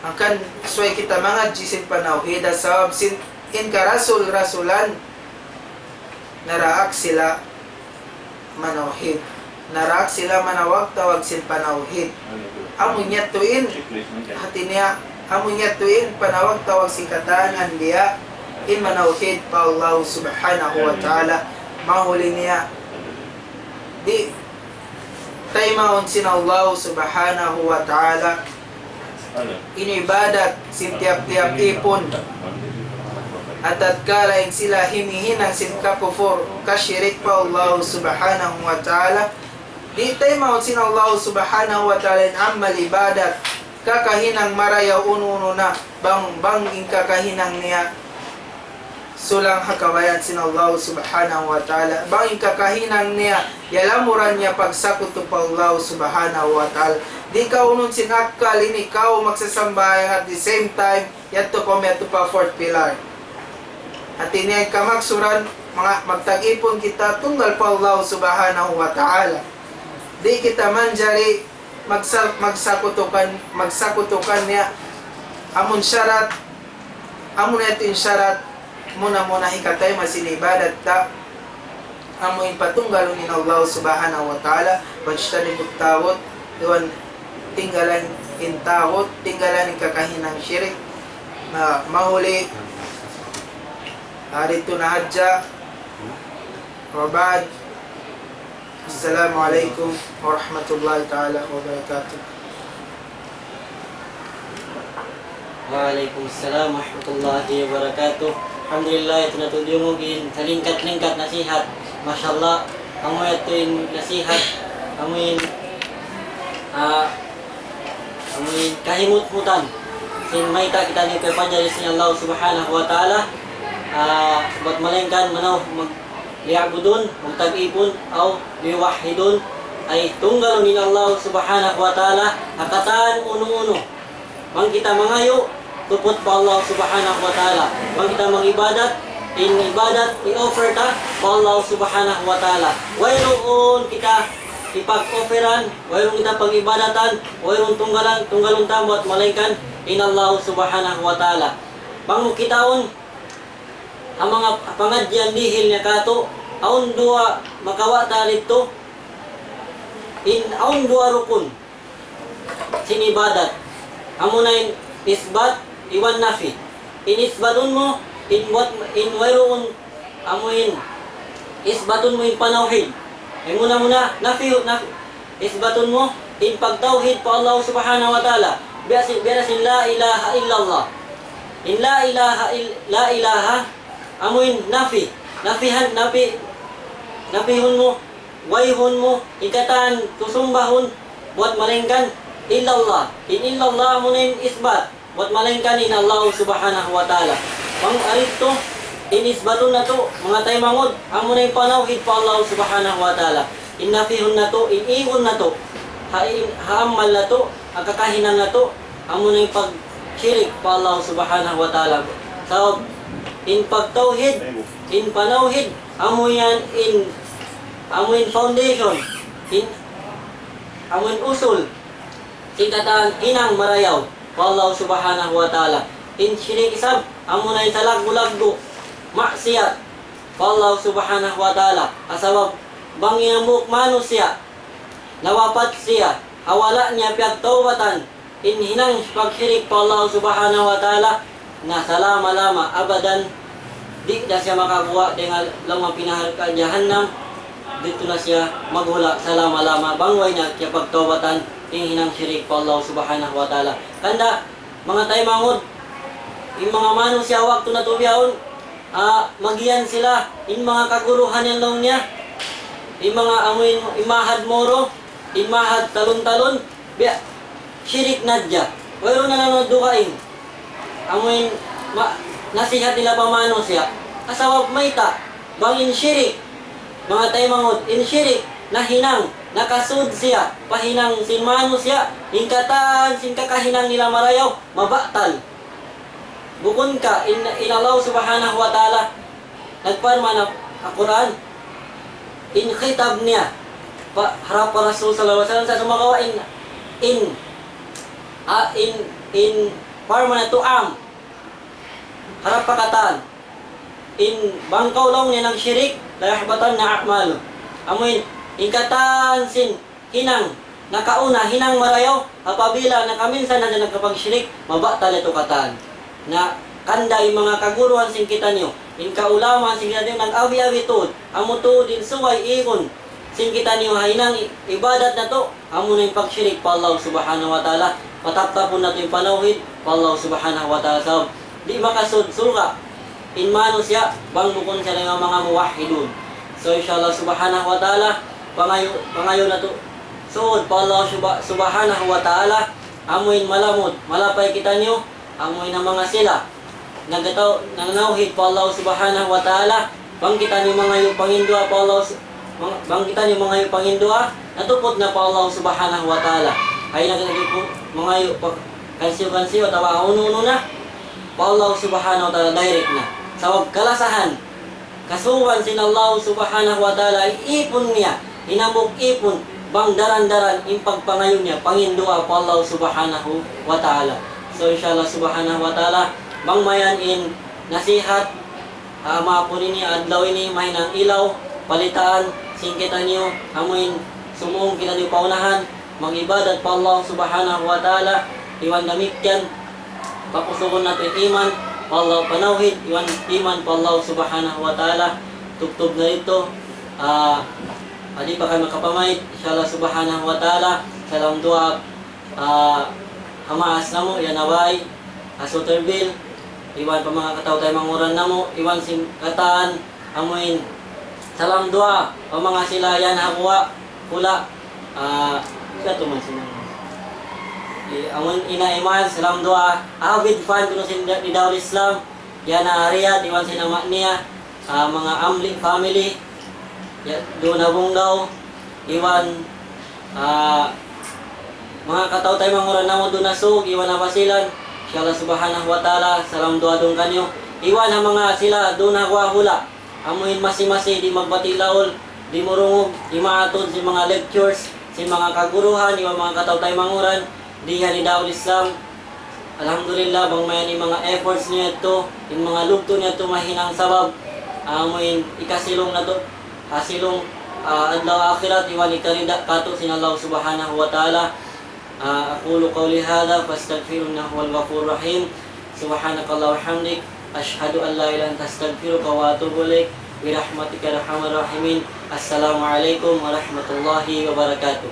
hangkan subay kita mangadji' sin panawhid, sabab sin in karasul-rasulan, naraak sila manawhid. Naraak sila manawag-tawag sin panawhid. Amu in yadtu in, hati niya, amu in yadtu in panawag-tawag sin katan anbiya, in manawhid pa Allah Subhanahu wa Ta'ala. Mahuli niya, di', Taymaun sin Allah Subhanahu wa Ta'ala in ibadat sin tiyap-tiyap īpun. Atatkala in sila himihinang sin kakupur, kashirik pa Allah Subhanahu wa Ta'ala, di' taymaun sin Allah Subhanahu wa Ta'ala in amal ibadat, kakahinang marayaw unu-unu na, bang, bang in kakahinang niya sulang ha kabayaan sin Allah Subhanahu wa Ta'ala. Bang in kakahinang niya, yalamuran niya pagsakutu pa Allah Subhanahu wa Ta'ala. Di' kaunun sin akkal ini kaw magsasambahayang at the same time, yadtu kaw miyadtu pa fourth pillar. Hati niya in kamaksuran, manga, magtag-ipun kita tunggal pa Allah Subhanahu wa Ta'ala. Di' kita manjari magsa-, magsakutukan, magsakutukan niya. Amun sharat, amun yadtu in sharat, muna-muna hikatayma' sin ibadat ta, amu in patunggalun in Allah Subhanahu wa Ta'ala, واجتنبوا الطاغوت, iban tinggalan in taghut, tinggalan in kakahinang shirik. Na, mahuli, ah, didtu na hadja. وبعد. السلام عليكم ورحمة الله تعالى وبركاته. Wa alaykum salam warahmatullahi wabarakatuh. Alhamdulillah, yadtu na tuud in salingkat-lingkat nasihat. Masha Allah, amu yadtu in nasihat, amu in, ah, amu in kahimut-mutan sin mayta' kitaniyu kiyapanjari sin Allah Subhanahu wa Ta'ala, ah, bat malaingkan manaw mag-, ليعبدون, magtag-ipun, أو ليوحدون, ay tunggalun in Allah Subhanahu wa Ta'ala ha katan unu-unu. Bang kita mangayu', tuput pa Allah Subhanahu wa Ta'ala. Bang kita mag-ibadat, in ibadat, i-offer ta pa Allah Subhanahu wa Ta'ala. Wayruun kita hipag-offeran, wayruun kita pag-ibadatan, wayruun tunggalan, tunggalun ta bat malaingkan in Allah Subhanahu wa Ta'ala. Bang mu kitaun, ha manga pangadjian dihil niya katu', awn duwa makawa' ta didtu, in awn duwa rukun sin ibadat. Amuna in isbat iban nafi. In isbatun mu, in buat, in wayruun, amu in isbatun mu in panawhid. In muna-muna, nafi, nafi, isbatun mu in pagtawhid pa Allah Subhanahu wa Ta'ala. Biya' sin, biya' sin la ilaha illallah. In la ilaha ill-, la ilaha, amu in nafi. Nafihan, nafi, nafihun mu, wayhun mu, in katan tusumbahun, bat malaingkan illallah. In illallah amuna in isbat, bat malaingkan in Allah Subhanahu wa Ta'ala. Bang ari didtu, in isbatun natu', manga taymanghud, amuna in panawhid pa Allah Subhanahu wa Ta'ala. In nafihun natu', in īgun natu', ha, in, ha amal natu', ha kakahinang natu', amuna in pagshirik pa Allah Subhanahu wa Ta'ala. Sabab in pagtawhid, in panawhid, amu yan in, amu in foundation, in, amu in usul sin katan hinang marayaw pa Allah Subhanahu wa Ta'ala. In shirik isab, amuna in salaggu'-laggu' maksiyat pa Allah Subhanahu wa Ta'ala. Sabab bang in hambuuk manusiya' nawapat siya, ha wala' niya piyagtawbatan in hinang pagshirik pa Allah Subhanahu wa Ta'ala, na salama-lama, abadan, di' na siya makaguwa' dayn ha lawm pī narka' jahannam, didtu na siya maghula' salama-lama, bang way niya kiyapagtawbatan in hinang shirik pa Allah Subhanahu wa Ta'ala. Hangkan, manga taymanghud, in manga manusiya' waktu natu' bihaun, ah, magiyan sila, in manga kaguruhan yan laung niya, in manga amu in, in Mahad Moro, in Mahad Talon-Talon, biya' shirik na hadja. Wayruun na nanu dugaing. Amu in ma-, nasihat nila pa manusiya'. Sabab mayta', bang in shirik, manga taymanghud, in shirik, nahinang, nakasud siya pa hinang sin manusiya', in katan sin kakahinang nila marayaw, mabatal. Bukun ka, in, in Allah Subhanahu wa Ta'ala nagparman ha, ha Qur'an, in khitab niya pa, harap pa Rasul sallallahu alayhi wasallam, sa' sumagawa' in, in, ah, in, in parman natu' am, harap pa katan. In bang kaw laung niya nagshirik, ليحبطن عمله. Amu in, in katan sin hinang nakauna, hinang marayaw, apabila nakaminsan na siya nagkapagshirik, mabatal yadtu katan. Na hangkan in manga kaguruhan sin kitaniyu, in kaulamaan sin kitaniyu, nag-abi-abi tuud, amu tuud in subay īgun Kitaniyu ha hinang ibadat natu', amu na in pagshirik pa Allah Subhanahu wa Ta'ala, pataptapun natu' in panawhid pa Allah Subhanahu wa Ta'ala. Sabab di' makasud surga' in manusiya' bang bukun sila manga muwahhidun. So, insha Allah Subhanahu wa Ta'ala, pangayu', pangayu' natu' sud pa Allah Subha-, Subhanahu wa Ta'ala, amu in malamud, malapay kitaniyu, amu in manga sila nagkataw-, nanawhid pa Allah Subhanahu wa Ta'ala, bang kitaniyu mangayu' panginduwaa pa Allah Su-, bang, bang kitaniyu mangayu' panginduwaa, natuput na pa Allah Subhanahu wa Ta'ala. Ay, nag-, nag-, mangayu' pa, kansiyu-kansiyu, atawa unu-unu na, pa Allah Subhanahu wa Ta'ala, direct na. Sabab kalasahan, kasuban sin Allah Subhanahu wa Ta'ala, ipun niya, hinambuk ipun, bang daran-daran in pagpangayu' niya, panginduwaa pa Allah Subhanahu wa Ta'ala. So, insha Allah Subhanahu wa Ta'ala, bang mayan in nasihat, ah, mahapun ini, adlaw ini, mahinang ilaw, palitaan, sin kitaniyu, amu in sumuung kitaniyu pa unahan, mag-ibadat pa Allah Subhanahu wa Ta'ala, iban damikkiyan, pakusugun natu' in iman pa Allah, panawhid, iban iman pa Allah Subhanahu wa Ta'ala, tubtub na didtu, ah, di' pa kami makapamait, insha Allah Subhanahu wa Ta'ala, salam duwaa, ah, ha maas namu', yan ha bay, ha Sutterville, iban pa manga kataw-taymanghuran namu', iban sin katan, amuin, salam duwaa, pa manga sila yan ha guwa', hula', ah, siya tu man sila. Eh, amuin Ina Iman, salam duwaa, avid fan kunu' sin da-, di Darul Islam, yan ha Riyadh, iban sin ama' niya, ah, manga Amli family, ya, duun ha Bunggaw, iban, ah, manga kataw-taymanghuran namu' duun ha Sug, iban ha Basilan, insha Allah Subhanahu wa Ta'ala, salam duwaa duun kaniyu. Iban ha manga sila duun ha guwa' hula', amuin masi-masi di' magbati' laul, di' murungug, di' maatud sin manga lectures, sin manga kaguruhan, iban manga kataw-taymanghuran, di ha Nidaul Islam. Alhamdulillah, bang mayan in manga efforts niya yadtu, in manga lugtu' niya yadtu mahinang sabab, amuin ikasilung natu', ha silung, ah, adlaw akhirat, iban ikarida katu' sin Allah Subhanahu wa Ta'ala. Ah, أقول قولي هذا فاستغفر إنه هو الغفور الرحيم. سبحانك اللهم وبحمدك، أشهد أن لا إله إلا أنت، أستغفرك وأتوب إليك. برحمتك يا أرحم الراحمين. السلام عليكم ورحمة الله وبركاته.